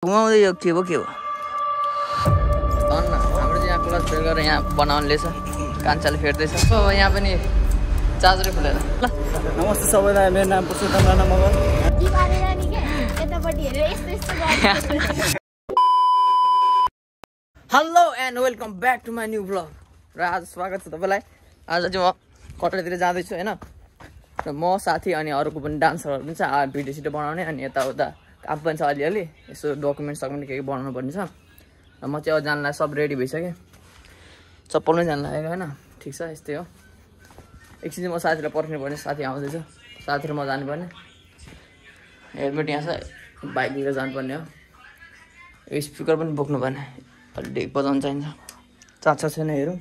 घुमाउँदै यो के हो धन्न हाम्रो चाहिँ यहाँ क्लच फेल गरेर यहाँ बनाउनेले छ कान्छाले फेर्दैछ अब यहाँ पनि चार्जरै खुलेर ल नमस्ते सबैलाई मेरो नाम Purushottam Rana Magar hello and welcome back to my new blog र आज स्वागत छ तपाईँलाई। आज चाहिँ म कटरातिर जाँदैछु होइन र म साथी अनि अरूको पनि डान्सरहरू पनि छ भिडियो सिडियो बनाउने अनि यताउता काम पनि छ अलिअलि यसो डकुमेन्ट्स के बनाउनु पर्ने छ र म चाहिँ अब जानलाई सब रेडी भइसकेँ चप्पलमै जान लागेको होइन ठिक छ यस्तै हो। एकछिन चाहिँ म साथीलाई पर्खिनु पर्ने साथी आउँदैछ साथी र म जानुपर्ने हेलमेट यहाँ छ बाइक लिएर जानुपर्ने हो यो स्पिकर पनि बोक्नुपर्ने अलि डेक बजाउनु चाहिन्छ चाँचो छैन हेरौँ।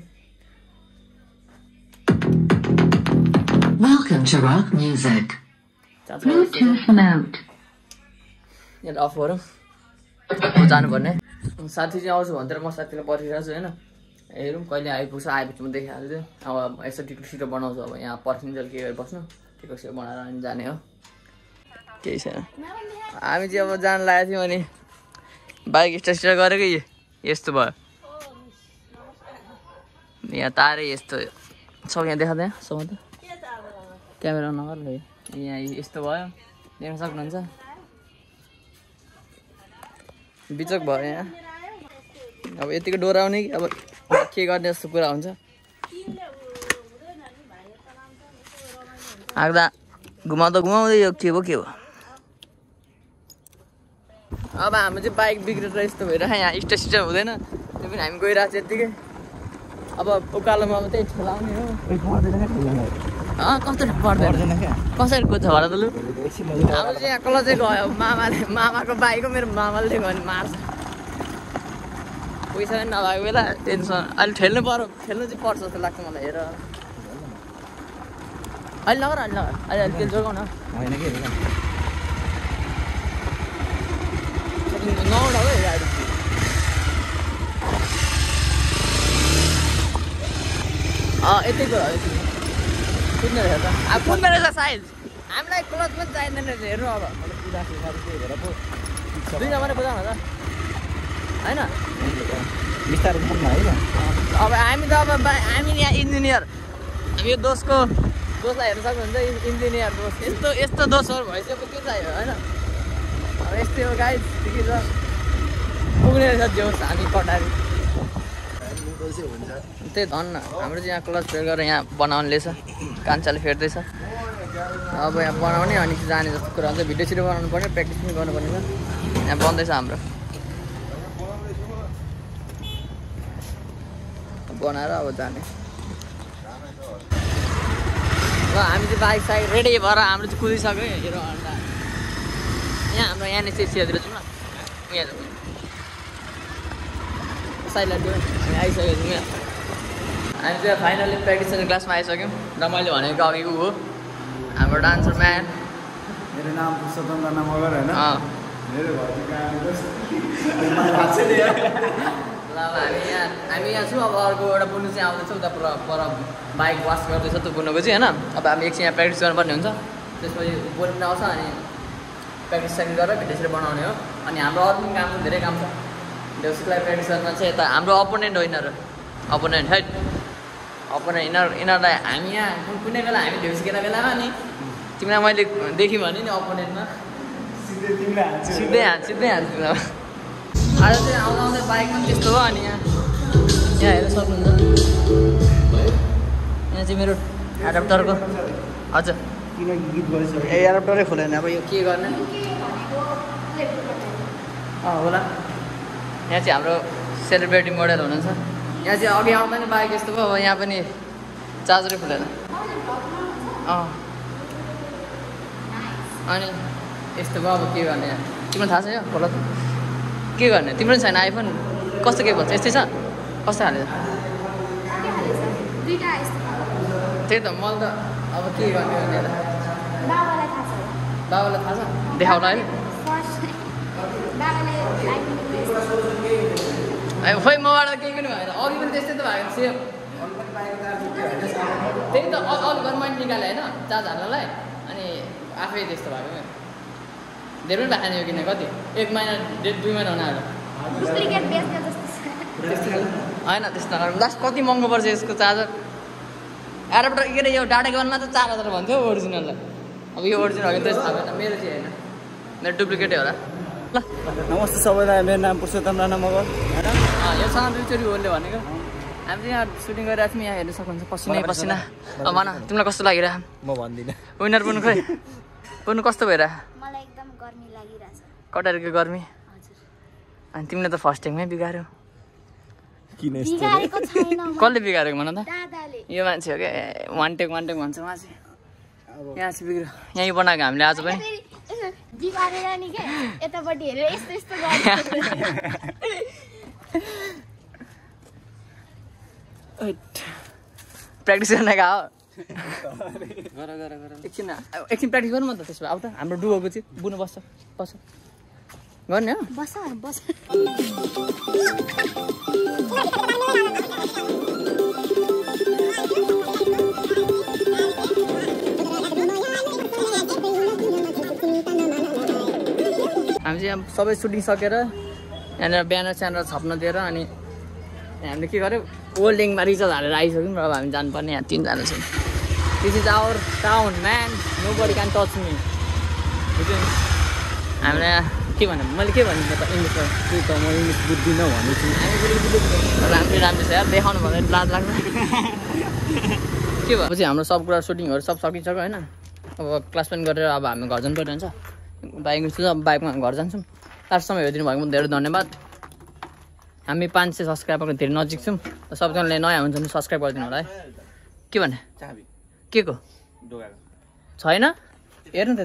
Welcome to rock music. Bluetooth mode. यसलाई अफ गरौँ जानुपर्ने साथी चाहिँ आउँछु भनेर म साथीलाई पर्खिरहेको छु होइन हेरौँ कहिले आइपुग्छ आएपछि म देखिहाल्छु अब यसो टिकट सिटो बनाउँछु अब यहाँ पर्खिन्जेल के गरी बस्नु टिकट सिटो बनाएर अनि जाने हो केही छैन। हामी चाहिँ अब जान लागेको थियौँ अनि बाइक स्टार्ट गरेको यस्तो भयो यहाँ तारै यस्तो सब यहाँ देखाउँदैन सब त क्यामेरा नगर यहाँ यस्तो भयो देख्न सक्नुहुन्छ बिचक भयो यहाँ अब यतिको डोराउने कि अब के गर्ने जस्तो कुरा हुन्छ आग्दा घुमाउँदै यो के हो अब हाम्रो चाहिँ बाइक बिग्रेर यस्तो भइरहेको यहाँ स्टेसन हुँदैन त्यो पनि हामी गइरहेको छ यत्तिकै अब उकालोमा अब त्यही ठेलाउने हो कस्तो पर्दैन कसरी कुद्छ होला त लु हाम्रो चाहिँ यहाँ कल चाहिँ गयो मामाको बाइक हो मेरो मामाले गयो भने मार्छ पैसा पनि नभएको बेला टेन्सन अहिले ठेल्नु चाहिँ पर्छ जस्तो लाग्छ मलाई हेर अहिले नगर अहिले तेल जोगाउन होइन के नउडाउ है गाडी यति कुरा कुद्ने रहेछ अब कुद्ने रहेछ साइज हामीलाई क्लच पनि चाहिँदैन रहेछ हेर्नु अब दुईजना मात्रै बुझाउन त होइन बिस्तारै जानु है अब हामी त अब हामी यहाँ इन्जिनियर हामी यो दोषलाई हेर्नु सक्नुहुन्छ इन्जिनियर दोष यस्तो दोषहरू भइसक्यो के चाहियो होइन अब यस्तै हो गाइड ठिकै छ पुग्ने रहेछ जोस् हामी कटारी त्यही धन्न हाम्रो चाहिँ यहाँ क्लच फेल गरेर यहाँ बनाउनेले छ कान्छाले फेर्दैछ अब यहाँ बनाउने अनि जाने जस्तो कुरा हुन्छ भिडियो सिडियो बनाउनु पर्ने प्र्याक्टिस पनि गर्नुपर्ने छ यहाँ बन्दैछ हाम्रो बनाएर अब जाने ल हामी चाहिँ बाइक साइक रेडी भएर हाम्रो चाहिँ कुदिसक्यो हेरौँ अन्त यहाँ हाम्रो यहाँनिर चियातिर जाउँ न यहाँ साइडलाई दिउँ हामी आइसकेको छौँ यहाँ हामी चाहिँ फाइनली प्र्याक्टिस क्लासमा आइसक्यौँ र मैले भनेको अघि ऊ हो हाम्रो डान्सर म्यान मेरो नाम पुरुषोत्तम राणा मगर होइन मेरो ल अब हामी यहाँ छौँ अब अर्को एउटा बुन्नु चाहिँ आउँदैछ उता पर बाइक वास गर्दैछ त्यो बुन्नुको चाहिँ होइन अब हामी एकछिन यहाँ प्र्याक्टिस गर्नुपर्ने हुन्छ त्यसपछि बोल्नु पनि आउँछ अनि प्र्याक्टिस सेक्ट गरेर भिडियो बनाउने हो अनि हाम्रो अरू पनि काम छ धेरै काम छ देउसीलाई प्र्याक्टिस गर्न चाहिँ यता हाम्रो अपोनेन्ट हो यिनीहरू अपोनेन्ट है अपोनेन्ट यिनीहरूलाई हामी यहाँ कुनै बेला हामी देउसी खेल्ने बेलामा नि तिमीलाई मैले देखेँ भने नि अपोनेन्टमा सिधै हान्छु आज चाहिँ आउँदा बाइकमा त्यस्तो हो अनि यहाँ हेर्न सक्नुहुन्छ यहाँ चाहिँ मेरो एडाप्टरको हजुर किन गीत गरिसक्यो ए एडाप्टरै खोलेन अब यो के गर्ने होला यहाँ चाहिँ हाम्रो सेलिब्रेटी मोडल हुनुहुन्छ यहाँ चाहिँ अघि आउँदा नि बाइक यस्तो भयो यहाँ पनि चार्जरै खुलेन अनि यस्तो भयो अब के गर्ने तिमीलाई थाहा छ यो खोला के गर्ने तिम्रो पनि छैन आइफोन कस्तो के भन्छ यस्तै छ कस्तो हालेछ त्यही त मैले त अब के गर्ने भनेर बाबालाई थाहा छ देखाउला है खोइ मबाट केही पनि भएन अघि पनि त्यस्तै त भएको सेम त्यही त अघि घर मैले निकालेँ होइन चार्ज हाल्नलाई अनि आफै त्यस्तो भएको धेरै पनि राखेन यो किन कति 1 महिना 2 महिना हुन आयो डुप्लिकेट बेच्ने जस्तो छ होइन त्यस्तो नगरौँ लास्ट कति महँगो पर्छ यसको चार्जर एडाप्टर के अरे यो डाटा केबलमा त 4000 भन्थ्यो ओरिजिनललाई अब यो ओरिजिनल हो कि त्यस्तो थाहा भएन मेरो चाहिँ होइन मेरो डुप्लिकेटै होला ल नमस्ते सबैलाई मेरो नाम पुरुषोत्तम राणा मगर यो सँग दुईचोटि बोल्यो भनेको हामी चाहिँ यहाँ सुटिङ गरिरहेको थियौँ यहाँ हेर्न सक्नुहुन्छ पसिनै पसिना अब भन तिमीलाई कस्तो लागिरह म भन्दिनँ विनर पुग्नु खै पुग्नु कस्तो भइरह मलाई एकदम गर्मी लागिरहेछ कटारको गर्मी हजुर अनि तिमीले त फर्स्ट टाइममै बिगाऱ्यौ किन बिगारेको छैन कसले बिगारेको भन त दादाले यो मान्छे हो क्या वान टेक भन्छ उहाँ चाहिँ यहाँ चाहिँ बिग्रियो यहीँ बनाएको हामीले आज पनि बिगारेर नि के यतापट्टि हेरेर यस्तो यस्तो गर्छ प्र्याक्टिस गर्न गएको एकछिन प्र्याक्टिस गरौँ न त त्यसो भए आऊ त हाम्रो डुबोको चाहिँ बुनु बस्छ गर्ने हो बस बस हामी चाहिँ सबै सुटिङ सकेर यहाँनिर ब्यानर स्यानर छप्न दिएर अनि हामीले के गर्यो ओल्डिङमा रिचार्ज हालेर आइसक्यौँ र अब हामी जानुपर्ने यहाँ 3 जना छौँ this is our town man nobody can touch me बुझ्यो नि हामीले के भन्नु मैले के भन्नु त इङ्ग्लिसमा त्यही त म इङ्ग्लिस बुझ्दिनँ भनेको छु राम्रो राम्रो छ यार देखाउनु भन्दा लाज लाग्छ के भयो पछि हाम्रो सब कुरा सुटिङहरू सब सकिसक्यो होइन अब क्लास पनि गरेर अब हामी घर जानु परिरहन्छ बाइक छु अब बाइकमा घर जान्छौँ लास्टसम्म हेरिदिनु भएको धेरै धन्यवाद हामी 500 सब्सक्राइबरको धेरै नजिक छौँ सबजनाले नयाँ हुन्छ भने सब्सक्राइब गरिदिनु होला है के भने के को छैन हेर्नु त